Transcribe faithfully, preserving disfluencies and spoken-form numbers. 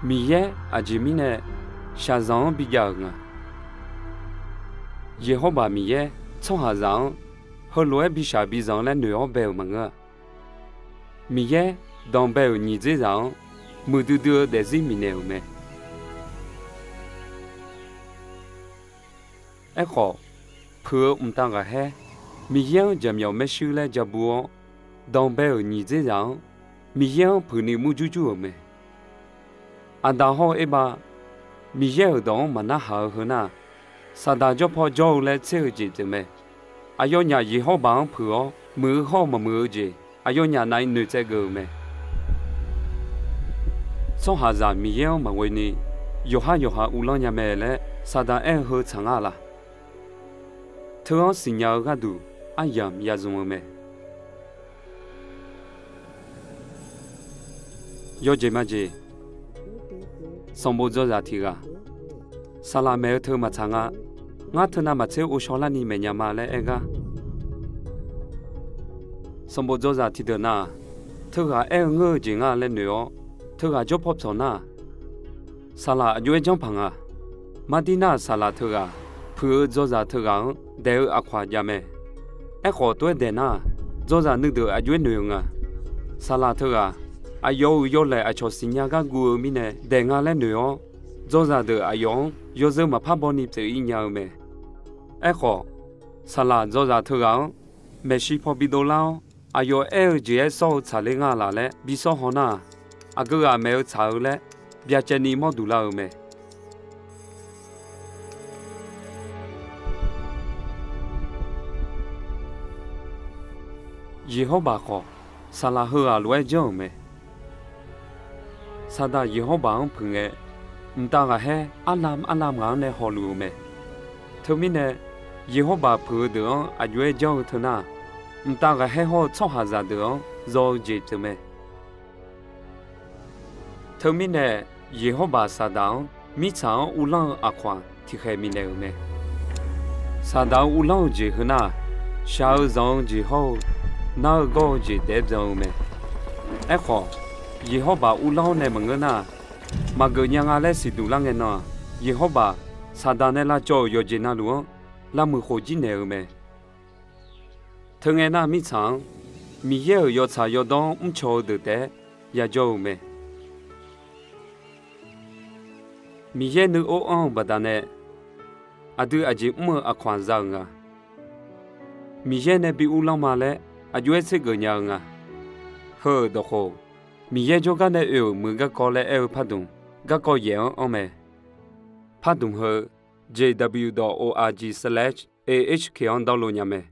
Miqyaer aqjeq mirnae shaqzanq-anr bijav-euq nga? Yeqhawrbaq Miqyaer tsawrhaqzaq-anr heulof-aer bishaq bizanq laer noeq-awr bae-euq maqngeur-a. Miqyaer danqbae-euq nyiq dzer zaq-anr muiqdui dui-eu daefzir miqnaeq-euq mae. Aerkhawf, puiq-eu mqtav ghaqkhaer Miqyaer-anr jaqmyawf maershuir laer ja bu-awr, danqbae-euq nyiq dzer zaq-anr Miqyaer-anr puiqni murjur jur-euq mae. Aqda hawr-eu Erbav, Miqyaer-euq dawq-anr maqnarhaq-eu heu nar, Saqdaq jawr paw jawr-eu laer tser-eu jeq pyeufmae. Aqyawfnyaf Yeqhawrbaq-anr puiq-awr muiq-eu hawr-eu maqmuiq-eu jeq, aqyawfnyaf nav-ir noeqtsaev geuf-euq mae. Tsawrhaqzaq Miqyaer-anr maqghoe ni, yawqhar yawqha uvlanr nya mae laer Saqdaq aer-eu heu tsaq ngar laq? Teu-anr siqnya-eu gharduq aryamq ya zmq-eu mae. Yawjeq majeq, sanqbof dzawzaq tiq ghaq, Saqlaq maeq-eu teu maqtsaq nga. Ngar teu navmaqtser ghovshaw larni maeqnya ma laer aer gar, sanqbof dzawzaq tiqdeuq nav-aq, teughaq aer-eu ngeur-eu jeq nga laer noeq-awr, teughaq jawr paw pyawq nar-aq, Saqlaq aqjox-aer janrpaq nga. Mardir nar-aq, saqlaq teughaq puiq-eu dzawzaq teughaq-anr daeq-eu aqkawq-aq jav mae. Aerkhawf, tov-aer daeq nar-aq, dzawzaq nuideuq aqjox-aer noeq-eu nga. Saqlaq teughaq aqyawf-euq yawlaeq aqcawq siqnya gar guv-eu mirnae daeq nga laer noeq-awr, dzawzaq deuq aqyawf-anr yawzeu maqpar baw ni pyeuf-ir nya-eu mae. Aerkhawf, saqlaq dzawzaq teughaq-anr maeqshi paw bidov lar-awr, aqyawf aer-eu jeq-aer sawr-eu tsaqler nga laq laer bi sawr haw nar-aq, aqgeu ghaq maeq-eu tsaq-eu laer byacaevni mawr duq lar-eu mae. Yeqhawrbaq khawf, saqlaq heughaq lof-aer janr-euq mae. Saqdaq Yeqhawrbaq-anr puiq ngae, mqtav ghaqkhaer arlam arlam ghaq-anr nae hawluf-eu mae. Teumirnae, Yeqhawrbaq puiq-eu deuq-anr aqjox-aer janr-eu teu nar-aq, mqtav ghaqkhaer hawr-eu tsawrhaqzaq deuq-anr zaw-eu jeq pyeufmae. Teumirnae, Yeqhawrbaq Saqdaq-anr mirtsaq-anr uvlanr-eu aqkawq-aq, tiqkhaeq miqnaeq-euq mae. Saqdaq-eu uvlanr-eu jeq heu nar-aq, shaq-eu zanq-eu jeq hawr-eu, nar-eu gawr-eu jeq daef-aer byan-eu mae. Aerkhawf, Yeqhawrbaq uvlanr-awr nae maqngeur nar-aq, maqgeuf nya nga laer siqduq lar ngae nan-aq, Yeqhawrbaq Saqdaq nae lavcawv-euq yawqjeq navluf-anr lavmuiq khof jir naeq-eu mae. Teungae nar-aq, mirtsaq-anr Miqyaer-euq yawtsaq yawdawr-anr mrcaw-eu deuq taef-aer yajawr-eu mae. Miqyaer nuior anr-eu baqdanae, aqdui aqjeq mr-eu aqkawq-aq za-euq nga. Miqyaer nae bi uvlanr ma laer aqjox-aer tsergeuf nya-eu nga. Heu-euq dawqkhof, Miqyaer jawrgar nae oe-euq muiq garkawv laer aer-eu pardmq, garkawv yaeq-anr anr mae. Pardmq heu, jw dot org slash A H K-anr dawrlo nya mae.